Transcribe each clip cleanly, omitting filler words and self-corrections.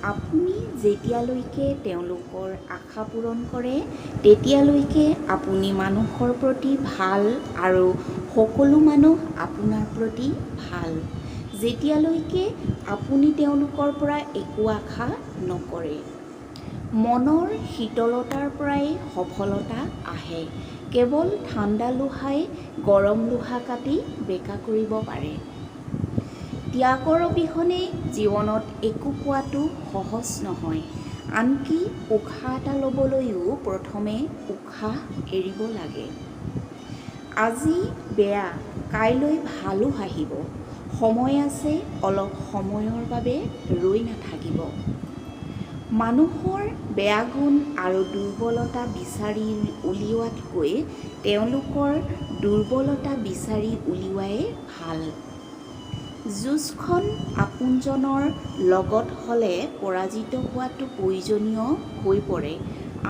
আপুনি যেতিয়ালৈকে তেওঁলোকৰ আশা পূৰণ কৰে তেতিয়ালৈকে আপুনি মানুহৰ প্ৰতি ভাল আৰু সকলো মানুহ আপোনাৰ প্ৰতি ভাল, যেতিয়ালৈকে আপুনি তেওঁলোকৰ পৰা একো আশা নকৰে। মনৰ শীতলতাৰ পৰাই সফলতা আহে। কেৱল ঠাণ্ডা লোহাই গৰম লোহা কাটি বেঁকা কৰিব পাৰে। ত্যাগৰ অবিহনে জীৱনত একো পোৱাটো সহজ নহয়, আনকি উশাহ এটা ল'বলৈও প্ৰথমে উশাহ এৰিব লাগে। আজি বেয়া, কাইলৈ ভালো আহিব। সময় আছে, অলপ সময়ৰ বাবে ৰৈ নাথাকিব। মানুহৰ বেয়া গুণ আৰু দুৰ্বলতা বিচাৰি উলিওৱাতকৈ তেওঁলোকৰ দুৰ্বলতা বিচাৰি উলিওৱাই ভাল। যুঁজখন আপোনজনৰ লগত হ'লে পৰাজিত হোৱাটো প্ৰয়োজনীয় হৈ পৰে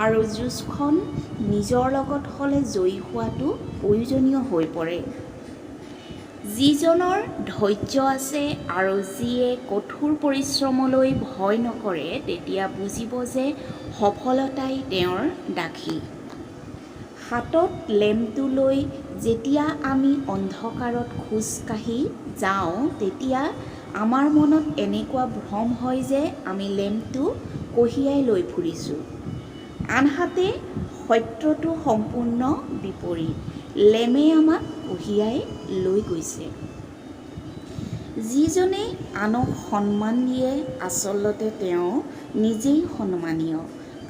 আৰু যুঁজখন নিজৰ লগত হ'লে জয়ী হোৱাটো প্ৰয়োজনীয় হৈ পৰে। যিজনৰ ধৈৰ্য আছে আৰু যিয়ে কঠোৰ পৰিশ্ৰমলৈ ভয় নকৰে, তেতিয়া বুজিব যে সফলতাই তেওঁৰ দাসী। হাতত লেম্পটো লৈ যেতিয়া আমি অন্ধকাৰত খোজ কাঢ়ি যাওঁ, তেতিয়া আমাৰ মনত এনেকুৱা ভ্ৰম হয় যে আমি লেম্পটো কঢ়িয়াই লৈ ফুৰিছোঁ। আনহাতে সত্যটো সম্পূৰ্ণ বিপৰীত, লেম্পে আমাক কঢ়িয়াই লৈ গৈছে। যিজনে আনক সন্মান দিয়ে, আচলতে তেওঁ নিজেই সন্মানীয়।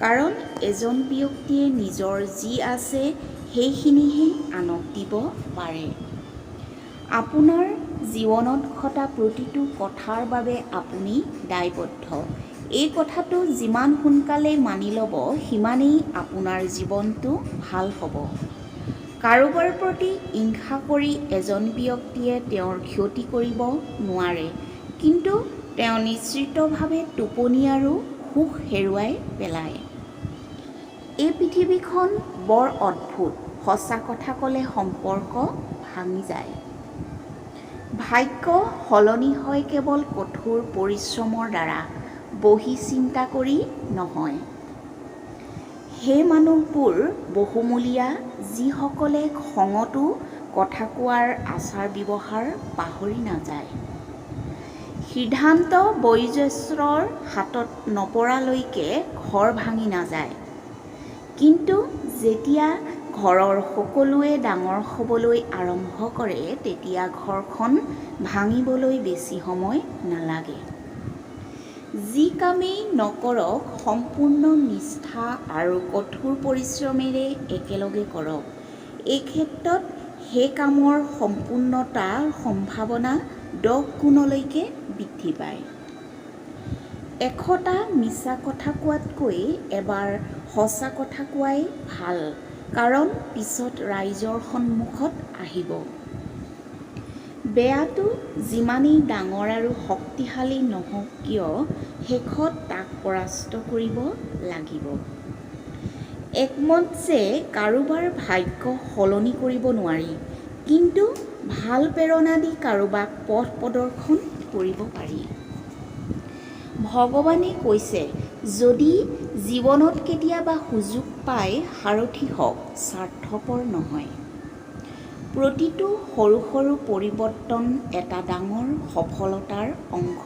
কাৰণ এজন ব্যক্তিয়ে নিজৰ যি আছে সেইখিনিহে আনক দিব পাৰে। আপোনাৰ জীৱনত ঘটা প্ৰতিটো কথাৰ বাবে আপুনি দায়বদ্ধ। এই কথাটো যিমান সোনকালে মানি ল'ব সিমানেই আপোনাৰ জীৱনটো ভাল হ'ব। কাৰোবাৰ প্ৰতি হিংসা কৰি এজন ব্যক্তিয়ে তেওঁৰ ক্ষতি কৰিব নোৱাৰে, কিন্তু তেওঁ নিশ্চিতভাৱে টোপনি আৰু সুখ হেৰুৱাই পেলায়। এই পৃথিৱীখন বৰ অদ্ভুত, সঁচা কথা ক'লে সম্পৰ্ক ভাঙি যায়। ভাগ্য সলনি হয় কেৱল কঠোৰ পৰিশ্ৰমৰ দ্বাৰা, বহি চিন্তা কৰি নহয়। সেই মানুহবোৰ বহুমূলীয়া যিসকলে খঙতো কথা কোৱাৰ আচাৰ-ব্যৱহাৰ পাহৰি নাযায়। সিদ্ধান্ত বয়োজ্যেষ্ঠৰ হাতত নপৰালৈকে ঘৰ ভাঙি নাযায়। কিন্তু যেতিয়া ঘৰৰ সকলোৱে ডাঙৰ হ'বলৈ আৰম্ভ কৰে, তেতিয়া ঘৰখন ভাঙিবলৈ বেছি সময় নালাগে। যি কামেই নকৰক, সম্পূৰ্ণ নিষ্ঠা আৰু কঠোৰ পৰিশ্ৰমেৰে একেলগে কৰক। এই ক্ষেত্ৰত সেই কামৰ সম্পূৰ্ণতাৰ সম্ভাৱনা 10 গুণলৈকে বৃদ্ধি পায়। 100টা মিছা কথা কোৱাতকৈ এবাৰ সঁচা কথা কোৱাই ভাল, কাৰণ পিছত ৰাইজৰ সন্মুখত আহিব। বেয়াটো যিমানেই ডাঙৰ আৰু শক্তিশালী নহওক কিয়, শেষত তাক পৰাস্ত কৰিব লাগিব। একমত যে কাৰোবাৰ ভাগ্য সলনি কৰিব নোৱাৰি, কিন্তু ভাল প্ৰেৰণা দি কাৰোবাক পথ প্ৰদৰ্শন কৰিব পাৰি। ভগৱানে কৈছে, যদি জীৱনত কেতিয়াবা সুযোগ পায়, সাৰথি হওক, স্বাৰ্থপৰ নহয়। প্ৰতিটো সৰু সৰু পৰিৱৰ্তন এটা ডাঙৰ সফলতাৰ অংশ।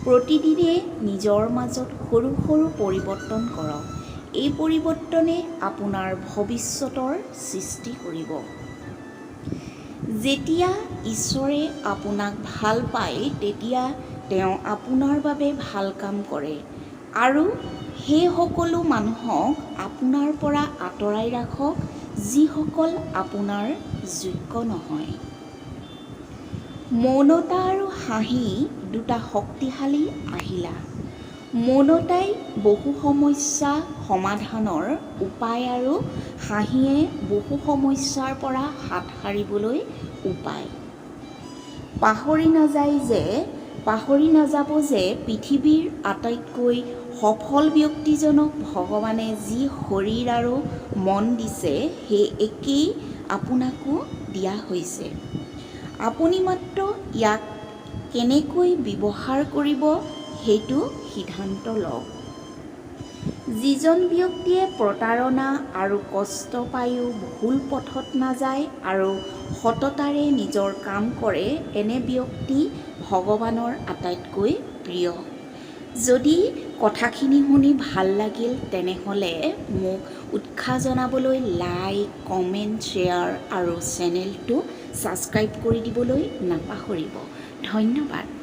প্ৰতিদিনে নিজৰ মাজত সৰু সৰু পৰিৱৰ্তন কৰক। এই পৰিৱৰ্তনে আপোনাৰ ভৱিষ্যতৰ সৃষ্টি কৰিব। যেতিয়া ঈশ্বৰে আপোনাক ভাল পায়, তেতিয়া তেওঁ আপোনাৰ বাবে ভাল কাম কৰে আৰু সেই সকলো মানুহক আপোনাৰ পৰা আঁতৰাই ৰাখক যিসকল আপোনাৰ যোগ্য নহয়। মৌনতা আৰু হাঁহি দুটা শক্তিশালী আহিলা। মৌনতাই বহু সমস্যা সমাধানৰ উপায় আৰু হাঁহিয়ে বহু সমস্যাৰ পৰা হাত সাৰিবলৈ উপায়। পাহৰি নাযাব যে পৃথিৱীৰ আটাইতকৈ সফল ব্যক্তিজনক ভগৱানে যি শৰীৰ আৰু মন দিছে, সেই একেই আপোনাকো দিয়া হৈছে। আপুনি মাত্ৰ ইয়াক কেনেকৈ ব্যৱহাৰ কৰিব সেইটো সিদ্ধান্ত লওক। যিজন ব্যক্তিয়ে প্ৰতাৰণা আৰু কষ্ট পায়ো ভুল পথত নাযায় আৰু সততাৰে নিজৰ কাম কৰে, এনে ব্যক্তি ভগৱানৰ আটাইতকৈ প্ৰিয়। যদি কথাখিনি শুনি ভাল লাগিল, তেনেহ'লে মোক উৎসাহ জনাবলৈ লাইক, কমেণ্ট, শ্বেয়াৰ আৰু চেনেলটো ছাবস্ক্ৰাইব কৰি দিবলৈ নাপাহৰিব। ধন্যবাদ।